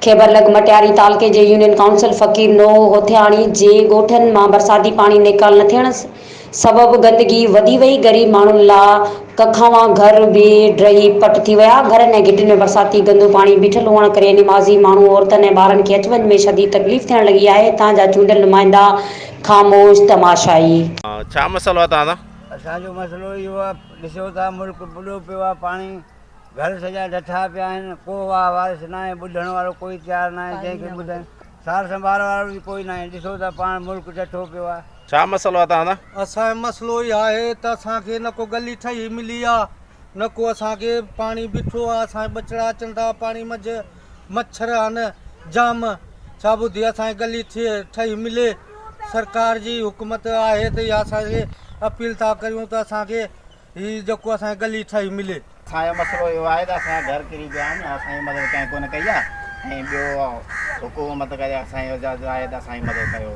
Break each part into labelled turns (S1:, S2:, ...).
S1: کيبر لڳ مٽياري تعلقي جي يونين ڪائونسل فقير نوح هوٿياڻي جي ڳوٺن مان برساتي پاڻي نيڪال نه ٿيڻ سبب گندگي وڌي وئي، غريب ماڻهن لا ڪکاوان گهر به ڊهي پٽ ٿي ويا، گهرن ۽ گهٽين ۾ برساتي گندو پاڻي بيٺل هئڻ ڪري نمازي ماڻهو، عورتن ۽ ٻارن کي اچ وڃ ۾ شديد تڪليف ٿيڻ لڳي آهي، هتان جا چونڊيل نمائندا خاموش تماشائي.
S2: ڇا مسئلو آهي توهان سان؟
S3: اسان جو مسئلو اهو آهي ڏسو ٿا ملڪ ٻڏو پيو آهي پاڻي گهر سڄا ڊٺا پيا آهن، ڪو واهه وارث ناهي، ٻڌڻ وارو ڪوئي تيار ناهي، جنهن کي ٻڌن، سار سنڀال وارو به ڪوئي ناهي، ڏسو ته پاڻ ملڪ ڊٺو پيو آهي.
S2: ڇا مسئلو آهي توهان سان؟
S4: اسان جو مسئلو اهو آهي ته اسان کي نه ڪو ڳلي ٺهي ملي آ نه ڪو اسان کي پاڻي بيٺو آ اسان جا ٻچڙا اچن ٿا پاڻي منجهه مڇر آهن جام ڇا ٻڌي اسان کي ڳلي ٺهي ملي سرڪار جي حڪومت آهي ته اها اسان کي اپيل ٿا ڪريون ته اسان کي هي جيڪو اسان کي ڳلي ٺهي ملي.
S5: اسان جو مسئلو اهو آهي ته اسان جا گهر ڪري پيا آهن اسان جي مدد ڪنهن ڪونه ڪئي آهي ۽ ٻيو حڪومت ڪري اسان جو آهي ته اسان جي مدد ڪيو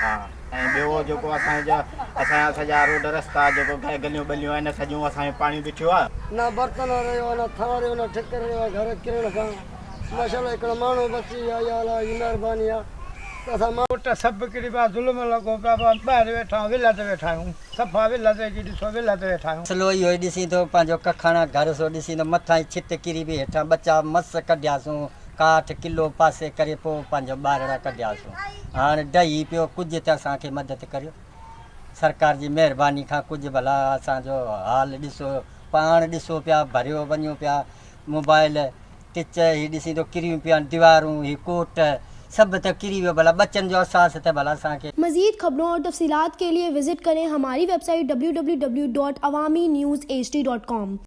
S5: ها ۽ ٻيو جيڪو اسان جا اسان جا سڄا روڊ رستا جيڪو گليون ٻليون آهن سڄيون اسان جو پاڻي بيٺو آهي.
S6: نه برتن رهيو نه ٿانء رهيو نه ٺڪر رهيو آهي گهر ڪرڻ سان ماشاءالله هڪڙو ماڻهو بچي ويو آهي اها الله جي مهرباني آهي ته اسان.
S7: پٽ سڀ ڪري پيا ظلم لڳو پيو آهي ٻاهر ويٺا آهيون ولهه تي ويٺا آهيون. صفا ولهه تي اچي ڏسو ولهه تي ويٺا آهيون.
S8: مسئلو اهو ئي ڏسين ٿو پنهنجو ڪکاڻا گهر سو ڏسين ٿو مٿان ئي ڇت ڪري پئي هيٺان ٻچا مس ڪڍياسون ڪاٺ ڪلو پاسي ڪري پوء پنهنجو ٻارڙا ڪڍياسون هاڻ ڊهي پيو ڪجهه ته اسان کي مدد ڪريو سرڪار جي مهرباني کان ڪجهه ڀلا اسان جو حال ڏسو پاڻ ڏسو پيا ڀريو وڃون پيا موبائل ٽچ هي ڏسين ٿو ڪريون پيون آهن ديوارون هي ڪوٽ سڀ ته ڪري ويو ڀلا ٻچن جو احساس ته ڀلا اسان کي.
S9: مزيد خبرون اور تفصيلات کے لئے وزٽ ڪرين ھماري web site W W W dot Awami news H D dot com.